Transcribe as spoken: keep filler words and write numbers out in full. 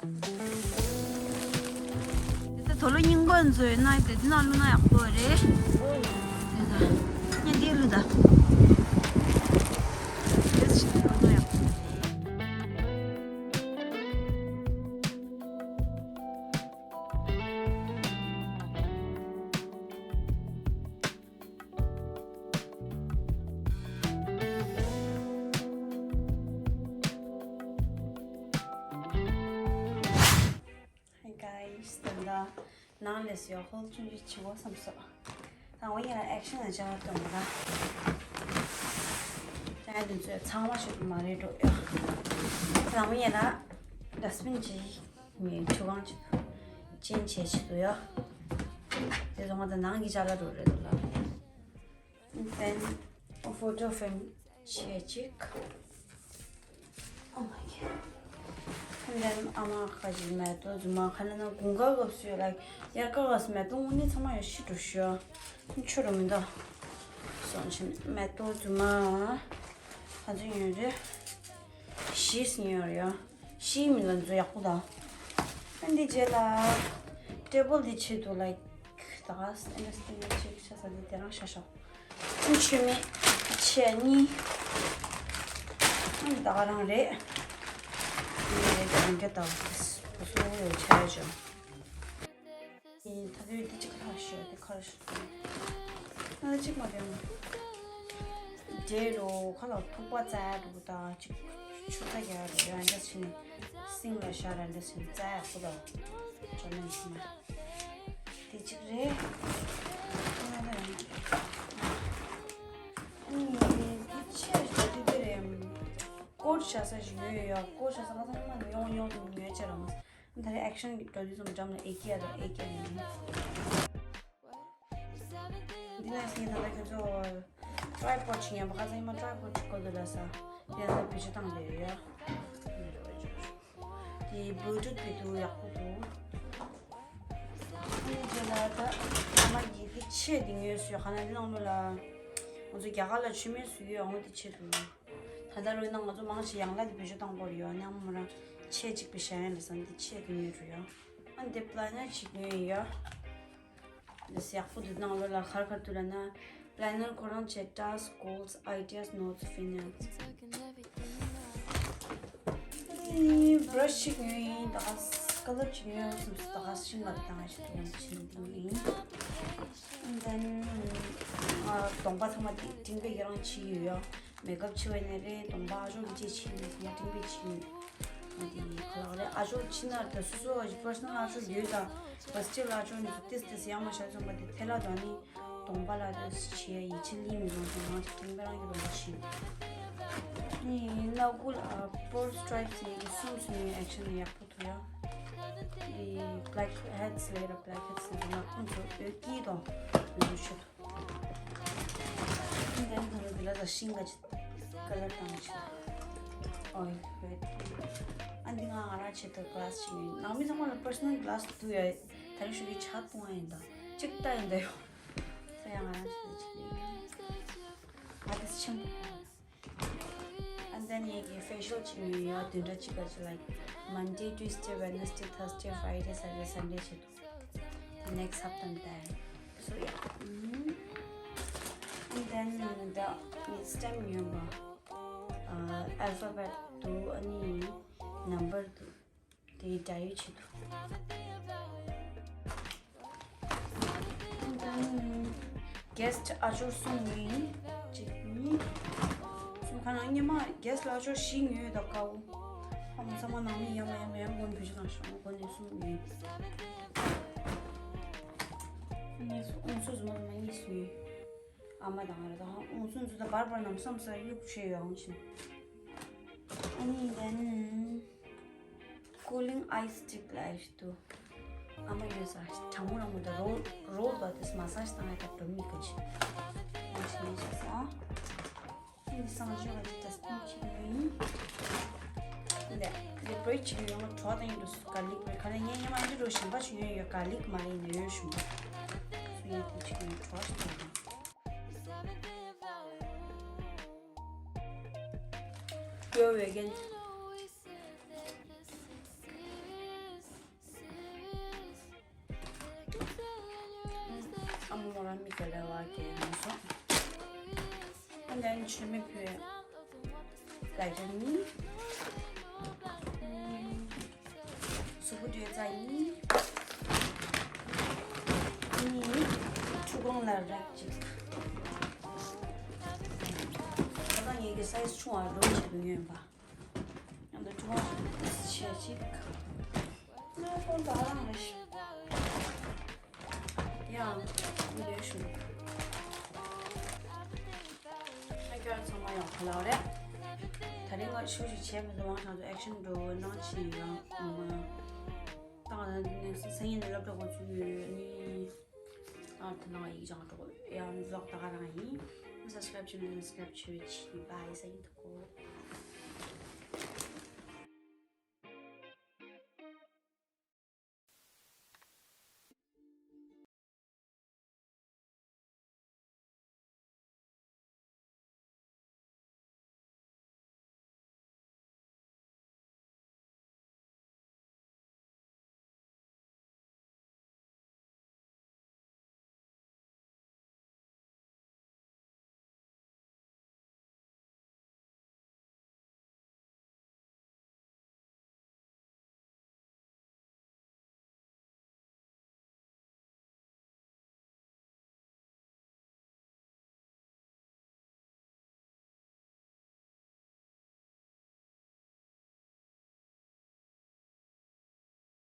དེ་ཚོ་དོ་ལོ་རྙིང་པ་ཚོ་ཡོད་ན་དེ་དེ་ནང་བླུགས་ན་ཡག་པོ་རེད། དེ་ཚོ་ངས་འདི་བླུགས་ད། དེ་ཞིག་བླུགས་ན་ཡག་པོ་རེད། Hey guys, ད་ལྟ་ནང་ལས་སུ་ཡོ་ཧོལ་ཆུང་ཆུང་བྱེད་དགོས་བསམ་སོང་། ད་འོ་ཡ་ཨེག་ཤན་ལ་བཅར་བ་སྟོན་མ་ད། ཅང་ཡ་དེ་ཚོས་ཚང་མ་ཞིག་མ་རེད་འགྲོ་ཡ། ད་འོ་ཡ་ལ་ཌ་སི་བིན་ཅིག་ངའི་ཁྲུས་ཁང་ཆེད་དུ་ཅན་བྱས་ཆེད་དུ་ཡོད། དེ་ཚོ་ང་ཚོ་ནང་གི་ཅ་ལག་རུ་རེད་འདུག་ལ། Then photo frame བྱས་ཅིག Oh my god. And then ཨ་མ་ཁ་ཅིག་མེ་ཏོག་རྫུན་མ་ཁ་ན་ན་དགུན་ཁ་སྐབས་སུ་ཡོད་ལ་དབྱར་ཁ་སྐབས་སུ་མེ་ཏོག་དངོས་གནས་ཚང་མ་ཡོད་ཤི་འགྲོ་ཤི་ཡོད། ཆུ་རུ་མི་འདུག་སོང་ཆེན་མེ་ཏོག་རྫུན་མ་ག་ཚོད་ཡོད་རེད། བཞི་ཟིན་ཡོད་རེད་ཡ། བཞི་མི་ལ་འཛུལ་ཡག་པོ་དང་། ཨ་འདི་རྗེས་ལ་ཊེ་བལ་འདི་ཆེད་དུ་ལ་ད་ཨེ་འདྲ་སྟེང་ནས་ཆེད་ཆ་ས་འདི་དེ་རང་ཤ་ཤ། ཨ་མཆོད་མེ་ཆེ་གཉིས། ཨ་ད་ག་རང་རེད། འདི་རེད་རང་རྒྱ་ལྟ་བུ་དེ་སོ་སོ་ཡོད་ཆ་ཡ་བྱུང་། ད་དུས་འདི་གཅིག་ལྷག་ཤོད་དེ་ཁར་ཤོད། ང་ལ་གཅིག་མ་དེ་ཡང་། འདྲེ་རོ་ཁ་ལ་ཐུག་པ་བཙལ་འགྲོ་གི་ད་གཅིག་ཆུ་ཚ་རྒྱག་རེ་ར་འདྲ་ཕྱིན་ནས་སིང་ལ་ཤ་ར་འདྲ་ཕྱིན་བཙལ་ཡག་པོ་ད། ཅོ་ནན་ཚང་མ། དེ་གཅིག་རེད། ཨ་ནི་འདི་ཆེ་ཞིག་འདི་དེ་རེད། ཀོ་ཊི་བྱ་ས་ཞིག་ཉོས་ཡོད་ཡ། ཀོ་ཊི་བྱ་ས་ང་ཚང་མ་ཡོང་ཡོང་དུ་ཉོས་ཅེ་རང་། ད་རེས་ཨེག་ཤན་གྱི་འགྲོ་དུས་ཙམ་འགྲམ་ལ་ཨེ་ཀི་ཡ་ར་ཨེ་ཀི་ཡ་ཡིན། འདི་ནས་སྙིང་ཐག་ལ་ཁྱོད་ཚོ་ཊི་རའི་པོཌ་ཅིག་ཉན་པ་ཁ་སང་ཉི་མ་ཊི་རའི་པོཌ་ཅིག་གོ་དུས་ལ་ས་དེ་ཡང་ས་བེད་སྤྱོད་བཏང་བསྡད་ཡོད་ཡ། དེ་བི་ལུ་ཊུཐ་བི་དུ་ཡག་པོ་འདུག་ཨ་ནི་རྗེས་ལ་ད་ཨ་མ་གིས་འདི་ཆེད་འདི་ཉོས་སུ་ཡོད་ཁ་ན་འདི་ནང་ལོ་ལ་ང་ཚོ་རྒྱ་གར་ལ་མཆོད་མེ་བཟོ་ཡོད་ཨང་འདི་ཆེད་དུ། ད་ལྟ་རོལ་ན་ང་ཚོ་མང་ཆེ་ཡང་ལ་དེ་བེད་སྤྱོད་བཏང་དགོས་རེད་ཡོད་ནའང་མོ་རང་ཆེས་གཅིག་པའི་ཞལ་ཡོན་ལ་ས་འདི་ཆེད་དུ་ཉོས་རུ་ཡོད། ཨ་འདི་པི་ལེ་ནར་གཅིག་ཉོས་ཡོད། འདི་ཡག་པོ་འདུག་ནང་ལོ་ལ་གར་གར་དུ་ལ་ན་པི་ལེ་ནར་ཁོ་རང་བྱས་ཊཱསྐ་གོལ་ཨའི་ཌི་ཡཱས་ནོ་ཊིས་ཕི་ནལ། ཨ་ནི་བྷ་ར་ཤི་གཅིག་ཉོས་ཡིན་ད་ག་ཀ་ལར་གཅིག་ཉོས་སུམ་སུ་ད་ག་ཤིང་ག་དང་ཞིག་ཡོང་ཕྱིན་འདི་ཡིན། And then ང་གདོང་པ་ཚང་མ་དེ་ཀྲིང་པེ་ཡི་རང་ཕྱིས་ཡོད་ཡ། མེག་ཨབ་ཕྱི་བ་ནས་རེད་གདོང་པ་ཨ་ཞོག་གི་ཅེས་ཕྱིས་ནས་ཡ་ཀྲིང་པེ་ཕྱིས་ཡོད། ང་དེ་ཁ་ལག་རེད་ཨ་ཞོག་ཕྱི་ན་ད་སོ་སོ་པར་སོ་ནལ་ཨ་ཞོག་ཡོད་ད། བ་སི་ཅི་ལ་ཨ་ཞོག་ནས་ཏིས་ཏིས་ཡང་མ་ཤར་ཙམ་པ་དེ་ཐེ་ལ་དང་ནི་གདོང་པ་ལ་དེ་ཕྱི་ཡ་ཡིད་ཆེས་ལི་མི་འདུག་ཅིང་ང་ཅིག་ཀྲིང་པེ་རང་གི་གདོང་པ་ཕྱིས་ཡོད། ནི་ནག་ཁུལ་པོར་སི་ཊི་རའིབ་སི་ཡི་གི་སུམ་སུམ་ཡི་ཨེག་ཤན་ཡག་པོ། ཡ། འདི་blackheads ལས་ར་blackheads ལས་ར་ནག་ཁུང་ཚོ་འོད་ཀྱིས་དང་འོད་ཆུ། འདི་ནི་ད་ལོ་འདི་ལ་ད་ཤིང་ལ་ཅི་ཀ་ལར་བཏང་ཆུ། ཨོ་ཡི་འོད། ཨ་འདི་ང་ང་རང་ཆེད་དུ་ག་ལ་སི་ཅིག་ཡིན། ནང་མི་ཚང་མ་ལ་པར་སོ་ནལ་ག་ལ་སི་འདུག་ཡ། ད་རིང་ཞུ་གི་ཆ་གཏོང་ཡ་ཡིན་ད། གཅིག་ལྟ་ཡིན་ད་ཡོ། ས་ཡ་ང་རང་ཆེད་དུ་ཅིག་ཡིན། ང་དེ་ཆེན་པོ། And then ངེད་ཀྱི་ཕེ་ཤལ་བྱེད་མྱོང་ཡོད་བདུན་ཕྲག་གཅིག་ག་ཅིག་like Monday, Tuesday, Wednesday, Thursday, Friday, Saturday, Sunday བྱེད་འདུག་དེ་next ཧབ་ཏ་ནས་So yeah. And then the next time ངེད་ཀྱི་alphabet འདུག་ཨ་ནི་number འདུག་དེ་འདྲ་ཡོད་ཆེད་དུ། གེ་སི་ཊི་ཨ་ཅོར་གསུམ་ཡིན། གཅིག་གཉིས། གསུམ་ཁ་ནང་སྔོན་མ་གེ་སི་ཊི་ཨ་ཅོར་བཞི་ཉོས་ཡོད་ད་དཀའ་བོ། ཨ་མ་ཚང་མ་ནང་མི་ཡང་མ་ཡང་མ་ཡང་སྒོ་ནས་བེད་སྤྱོད་བཏང་ཤག་སྒོ་ནས་གསུམ་ཉོས། ཨ་ནི་དབུང་སུ་ཟུ་མ་ཟུ་མ་གཉིས་སུ་ཉོས། ཨ་མ་དང་ང་ར་དང་དབུང་སུ་ཟུ་ད་བར་བར་ནམ་བསམ་ས་གཡུག་བྱས་ཡོད་ཨང་ཆེན། ཨ་ནི་then cooling ice གཅིག་ལ་ཨེ་ཤི་དུ། ཨ་མ་ཡོད་ས་གྲང་མོ་རང་མོ་ད་རོལ་རོལ་ད་དེ་མ་སཱཇ་བཏང་ཡ་ད་འགྲོ་མི་ག་ཆེ། ཨ་ཆེ་ཆེ་ས། ཨ་ནི་སང་ཞོགས་ལ་ཌ་སི་ཊི་བིན་གཅིག་ཉོས་ཡིན། འདི་འདི་བྷི་རེཌ་གཅིག་ཉོས་ཡོང་གྲོགས་དང་ཡིན་འགྲོ་གར་ལིག་བྷི་རེཌ་ག་ལ་ངས་ཉི་མ་ཨེ་འདྲ་འགྲོ་གཞན་པ་ཞིག་ཉོས་ཡོད་གར་ལིག་མ་རེད་ནས་ཡོད་ཞུ་འགྲོ། སུ་ཡིན་དེ་གཅིག་ཉོས་གྲོགས་ཤིག་ཉོས། ཡོད་བས་རྒན། དེ་ཡིན་སོང་། ཨ་ནི་མཆོད་མེ་ཕུལ་ལ་རྒྱབ་གཉིས། གཟུགས་པོ་བྲེ་རྩ་གཉིས། གཉིས། ཁྲུས་ཁང་ལ་རག་གཅིག་ད་ལྟ་ངེད་ཀྱི་སའི་ཛི་ཆུང་བ་འགྲོ་བྱེད་དུ་ཡོད་པ། ཡང་ད་ཁྲུས་ཁང་ཆེ་གཅིག་ང་ཁོང་ད་རང་རེ་ཞིག་ཡང་འདོད་ཞུ། ཨ་ཁྱོད་ཚང་མ་ཡོང་ཁ་ལག་རེད། ད་རིང་ང་ཤུ་ཞིག་བྱས་མི་འདུག་དབང་ཐང་དུ་ཨེག་ཤན་འགྲོ་གནང་ཕྱིན་ཡང་ཏང་ནས་སང་ཉིན་ནས་སློབ་གྲྭ་འགོ་ཚུགས་ཡོད་ནི། ཨ་ད་ནང་ཡིག་སྦྱང་འགྲོ་ཡང་ལོག་ད་ག་རང་ཡིན། སབ་སི་ཀ་རབ་བྱེད་མི་འདུག་སབ་སི་ཀ་རབ་བྱེད་ཕྱིན་པ་ཡིན། སང་ཉིན་ཐུག་གོ།